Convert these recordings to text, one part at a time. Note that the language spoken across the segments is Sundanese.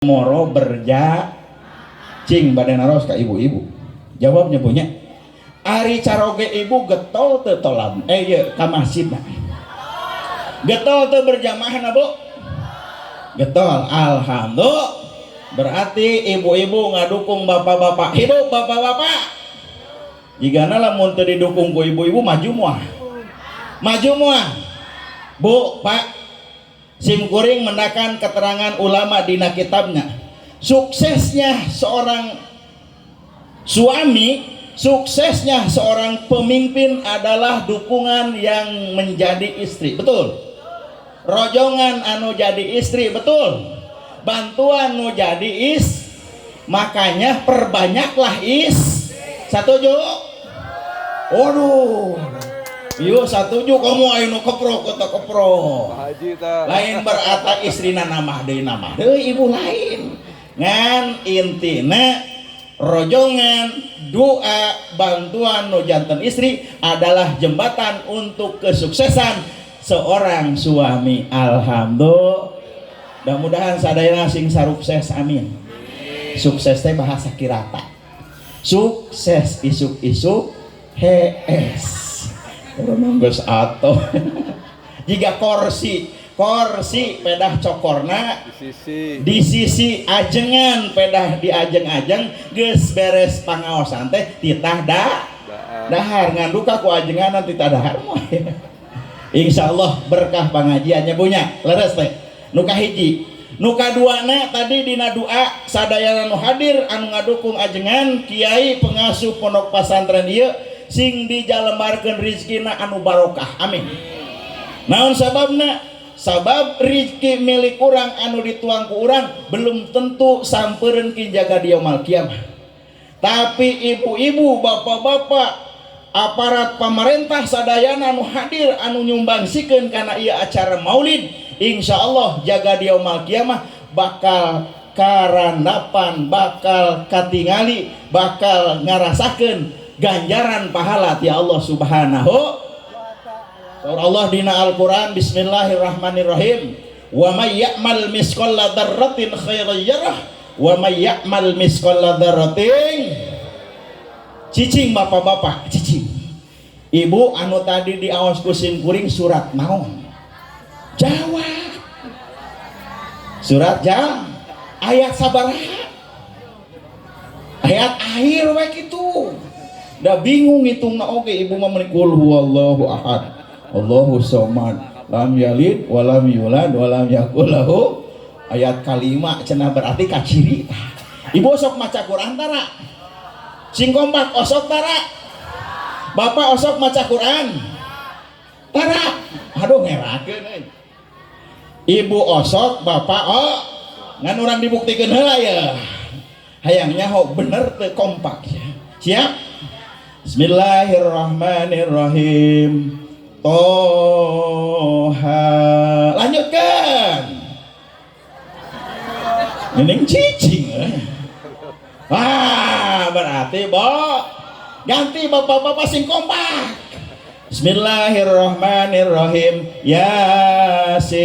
Moro berja cing bade naros ka ibu-ibu. Jawabnya punya ari caroge ibu getol teu tolam ieu ka masjidna, getol teu berjamaah, Bu? Getol. Alhamdulillah, berarti ibu-ibu ngadukung bapak-bapak. Hidup bapak-bapak! Jigana lamun teu didukung ku ibu-ibu, maju moal? Maju moal, Bu, Pak? Sim kuring mendakan keterangan ulama dina kitabnya, suksesnya seorang suami, suksesnya seorang pemimpin adalah dukungan yang menjadi istri, betul? Rojongan anu jadi istri, betul? Bantuan nu jadi is, makanya perbanyaklah is. Satuju? Waduh. Yuk, satuju. Kamu ayo nu keprok atau keprok. Pak Haji tah. Lain berata istrina nambah deui, nambah deui ibu, lain. Ngan intina rojongan, doa, bantuan nu janten istri adalah jembatan untuk kesuksesan seorang suami. Alhamdulillah, mudah-mudahan sadayana sing sarukses, amin. Sukses teh bahasa kirata, sukses isuk-isuk hees. Urang geus atau jika kursi kursi pedah cokorna Di sisi. Di sisi ajengan, pedah di ajeng-ajeng. Geus beres pangaosan teh titah da Dahar. Dahar ngan duka ku ajengan titah dahar mah. Insyaallah berkah pengajiannya punya leres teh. Nu kahiji, nu kaduana tadi dina doa, sadayana nu hadir anu ngadukung ajengan kiai pengasuh pondok pesantren ieu sing dijalembarkeun rizkina anu barokah, amin. Naon sababna? Sabab rizki milik urang anu dituang ku urang belum tentu sampereun jaga di yaumul kiamah. Tapi ibu-ibu, bapak-bapak, aparat pemerintah sadayana anu hadir anu nyumbangsikeun kana ieu acara maulid, insya Allah jaga di yaumul kiamah bakal karandapan, bakal katingali, bakal ngarasakeun ganjaran pahala ti Allah Subhanahu. Saur Allah dina Al-Qur'an, bismillahirrahmanirrahim, wa may ya'mal misqala dzarratin khairan yarah wa may ya'mal misqala dzarratin. Cicing bapak-bapak, cicing ibu, anu tadi diaos ku sim kuring surat naon? Jawab. Surat jam ayat sabaraha? Ayat akhir we kitu. Da bingung ngitungna oge ibu mah, meni kul huwallahu ahad Allahu somad lam yalid walam yulad walam yakul lahu, ayat kalima cenah, berarti kaciri. Ibu osok maca Quran tara? Sing kompak, osok tara? Bapak osok maca Quran tara? Aduh, ngerakeun euy. Ibu osok, bapak oh, ngan urang dibuktikeun heula ya, hayang nyaho bener teu kompak ya. Siap? Bismillahirrahmanirrahim. Toha, lanjutkan. Ini cicing eh. Ah, berarti bo ganti, bapak-bapak sing kompak. Bismillahirrahmanirrahim. Yasin,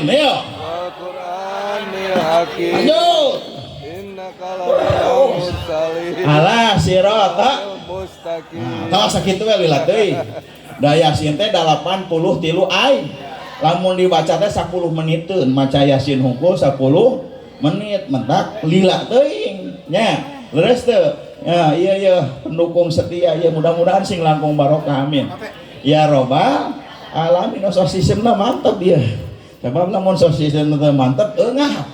ayo. Wal Qur'anil Hakim. Lanjut. Innaka laminal mursalin. Ala sirata mustaqim. Nah, tos sakitu we, lila teuing. Da Yasin teh 83 ay. Lamun dibaca teh 10 meniteun, maca Yasin hungkul 10 menit, mentak lila teuing nya. Leres teu? Ya, iya iya, pendukung setia ya, mudah-mudahan sing langkung barokah, amin. Ya robbal alamin. Oh, sound systemna mantep ya. Sebab lamun sound system teu mantep eungap.